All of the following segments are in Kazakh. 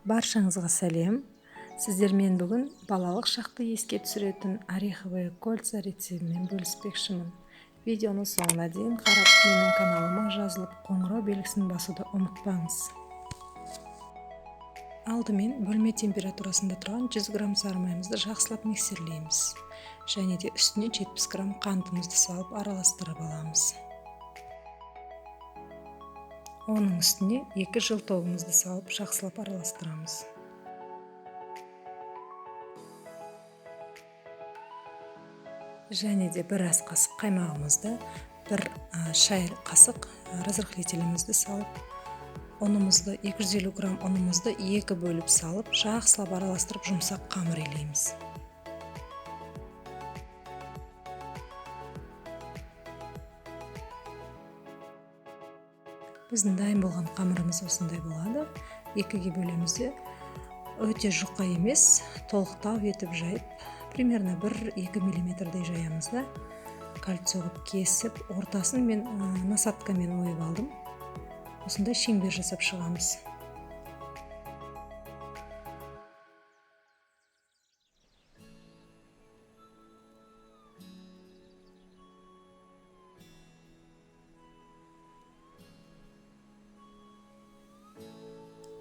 Баршаңызға сәлем. Сіздермен бүгін балалық шақты еске түсіретін ореховые кольца рецебімен бөліспекшімін. Видеоны соңына дейін қарап, менің каналыма жазылып, қоңырау белгісін басуды ұмытпаңыз. Алдымен бөлме температурасында тұрған 100 грамм сары майымызды жақсылап миксерлейміз. Және де үстіне 70 грамм қантымызды салып араластырып аламыз. Оның үстіне 2 желтогымызды салып жақсылап араластырамыз. Және де бір ас қасық қаймағымызды, бір шай қасық разрыхлителімізді салып, ұнымызды 250 грамм ұнымызды 2 бөліп салып, жақсылап араластырып жұмсақ қамыр илейміз. Біздің дайын болған қамырымыз осындай болады. 2-ге бөлеміз де, өте жұқа емес, толықтау етіп жайып, примерно 1-2 миллиметрдей жаямыз да, кольцо қылып кесіп, ортасын мен насадкамен ойып алдым. Осындай шеңбер жасап шығамыз.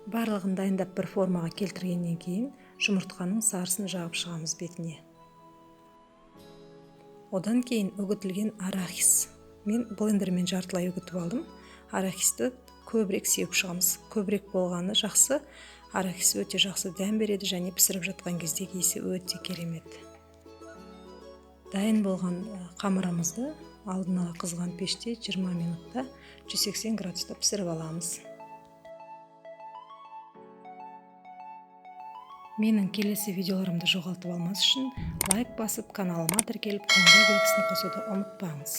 Барлығын дайындап бір формаға келтіргеннен кейін жұмыртқаның сарысын жағып шығамыз бетіне. Одан кейін үгітілген арахис. Мен блендермен жартылай үгітіп алдым. Арахисті көбірек сеуіп шығамыз. Көбірек болғаны жақсы. Арахис өте жақсы дәм береді және пісіріп жатқан кездегі иісі өте керемет. Дайын болған қамырымызды алдын ала қызған пеште 20 минутта 180 градуста пісіріп аламыз. Менің келесі видеоларымды жоғалтып алмас үшін лайк басып, каналыма тіркеліп, қоңырау белгісін қосуды ұмытпаңыз.